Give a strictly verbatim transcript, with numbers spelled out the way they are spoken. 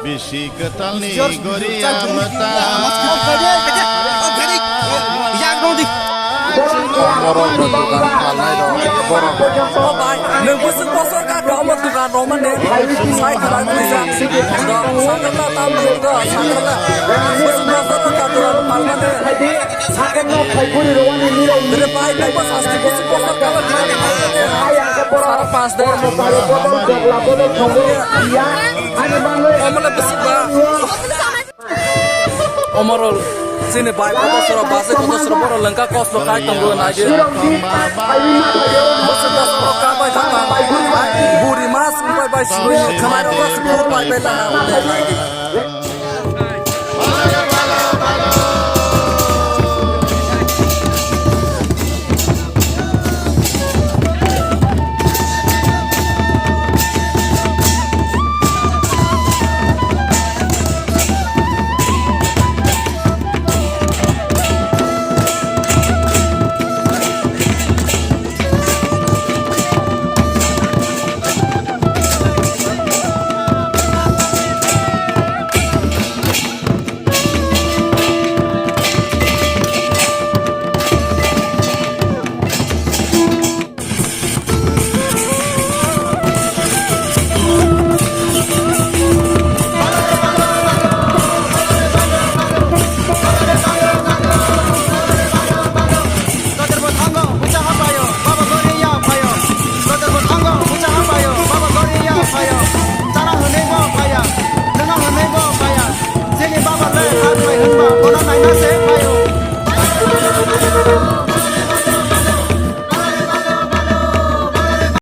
Bisi kwtalni goriya mwta. Yak rw di. Borok no dukan palnai rok, borok. O bai, nwng bwswk bosor ka omo dukan rw mani. Sai kwlai kwlai sa. Sakala tam nwng do, sakala. Bwswk bosor ka dukan palmani. Sakeno phaikuri rwani nirok. Dere bai, nwng bo sasti bwswk bosor ka. Sara pas de. Omo le bwswk ba. Omorol, chini bai kotor soro, basi kotor soro, borok lengka koslo kai tongo nai di. Bwswk bosor ka bai thangma. Buri mas bai bai sibui khamai rok bas bur bai bai laha.